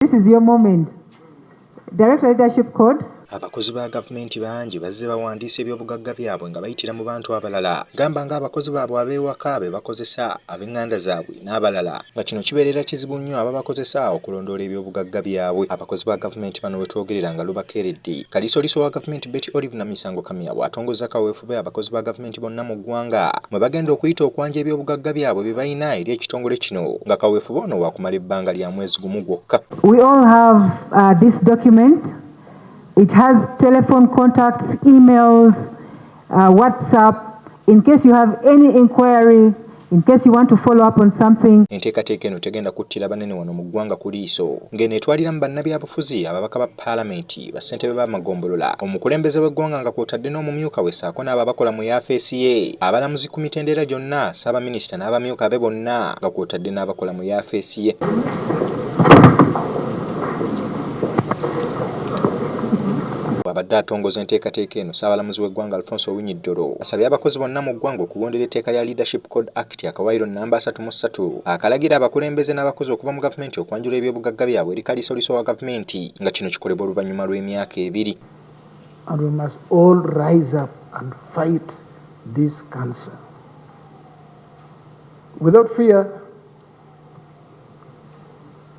This is your moment. Director Leadership Code. Abakozi ba gavumenti bangi bazze bawandiisa ebyobugagga byabwe nga bayitira mu bantu abalala, gamba ng'abakozi baabwe ab'ewaka be bakozesa, ab'eŋŋanda zaabwe n'abalala, nga kino kibeerera kizibu nnyo ababakozesa okulondoola ebyobugagga byabwe. Abakozi ba gavumenti bano we twogerera nga lubakeeredde, Kaliisoliiso wa gavumenti Betty Olive Namisango Kamya bw'atongozza kaweefube abakozi ba gavumenti bonna mu ggwanga mwe bagenda okuyita okwanja ebyobugagga byabwe bye balina eri ekitongole kino, nga kaweefube ono waakumala ebbanga lya mwezi gumu gwokka. We all have this document. It has telephone contacts, emails, WhatsApp. In case you have any inquiry, in case you want to follow up on something. Enteekateeka eno tegenda kuttira banene wano mu ggwanga ku liiso, ng'eno etwaliramu bannabyabufuzi, ababaka ba paalamenti, bassentebe b'amagombolola, omukulembeze w'eggwanga nga kw'otadde n'omumyuka we ssaako n'abo abakola mu yafeesi ye, abalamuzi ku mitendera gyonna, ssaabaminisita n'abamyuka be bonna nga kw'otadde n'abakola mu yafeesi ye. Bw'abadde atongoza enteekateeka eno, ssaabalamuzi w'eggwanga Alfonse Owiny Dollo asabye abakozi bonna mu ggwanga okugondera etteeka lya Leadership Code Act akawaayiro nnamba 33 akalagira abakulembeze n'abakozi okuva mu gavumenti okwanjula ebyobugagga byabwe eri kaliisoliiso wa gavumenti, nga kino kikolebwa oluvannyuma lw'emyaka 2. And we must all rise up and fight this cancer. Without fear,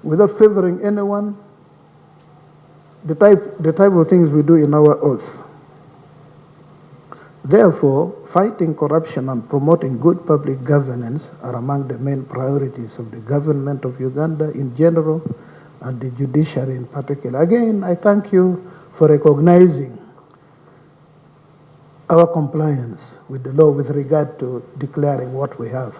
without favoring anyone, the type of things we do in our oath. Therefore, fighting corruption and promoting good public governance are among the main priorities of the government of Uganda in general and the judiciary in particular. Again, I thank you for recognizing our compliance with the law with regard to declaring what we have.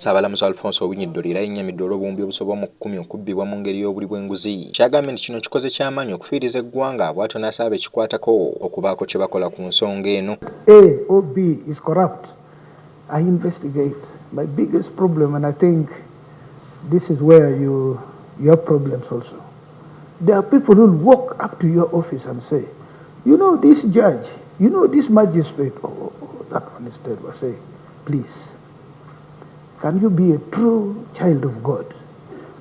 Ssaabalamuzi Alfonse Owiny Dollo era yennyamidde olw'obuwumbi obusoba mu 10 okubbibwa mu ngeri y'obuli bw'enguzi, kyagambye nti kino kikoze ky'amaanyi okufiiriza eggwanga, bw'atyo n'asaba ekikwatako okubaako kye bakola ku nsonga eno. A or B is corrupt, I investigate. My biggest problem, and I think this is where you have problems also. There are people who walk up to your office and say, you know this judge, you know this magistrate, oh, oh, oh, that one is terrible. I say, please, can you be a true child of God?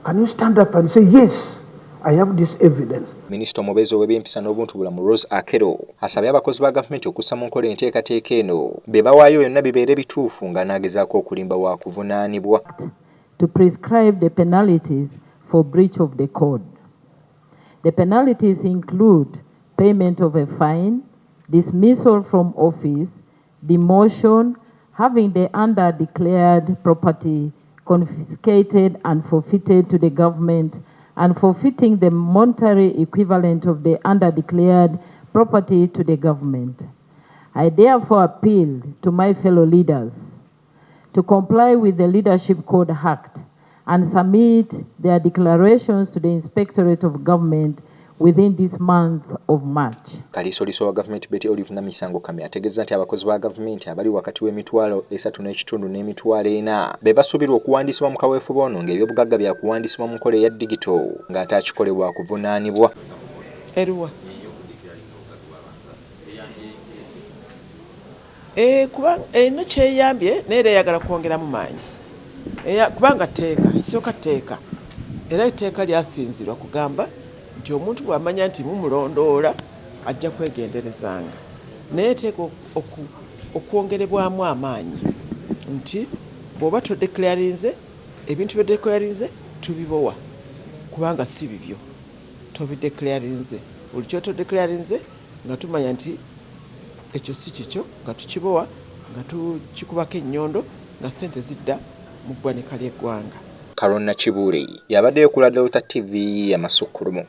Can you stand up and say, yes, I have this evidence? Minisita omubeezi ow'ebyempisa n'obuntu bulamu Rose Akelo asabye abakozi ba gavumenti okussa mu nkola enteekateeka eno, be bawaayo byonna bibeere bituufu, nga n'agezaako okulimba wa kuvunaanibwa. To prescribe the penalties for breach of the code. The penalties include payment of a fine, dismissal from office, demotion, having the under-declared property confiscated and forfeited to the government, and forfeiting the monetary equivalent of the under-declared property to the government. I therefore appeal to my fellow leaders to comply with the Leadership Code Act and submit their declarations to the Inspectorate of Government within this month of March. Kaliisoliiso wa gavumenti Betty Olive Namisango Kamya ategeeza nti abakozi ba gavumenti abali wakati w'350,000 n'e400,000 be basuubirwa okuwandiisibwa mu kaweefube ono, ng'ebyobugagga bya kuwandiisibwa mu nkola eya digito, ng'ate akikolebwa kuvunaanibwa. Eruwa kuba erina kyeyambye, naye era eyagala kwongeramu maanyi, kubanga tteeka ekisooka tteeka, era etteeka lyasinzirwa kugamba nti omuntu bw'amanya nti mumulondoola ajja kwegenderezanga, naye eteeka okwongerebwamu amaanyi nti bw'oba todeclarinze ebintu byodeclarinze tubibowa, kubanga si bibyo, tobideclarinze. Buli kyotodeclarinze nga tumanya nti ekyo si kikyo, nga tukibowa, nga tukikubako ennyondo, nga ssente zidda mu ggwanika ly'eggwanga. Karona Kibuule yabaddeyo ku lwa Delta TV amasukkulumu.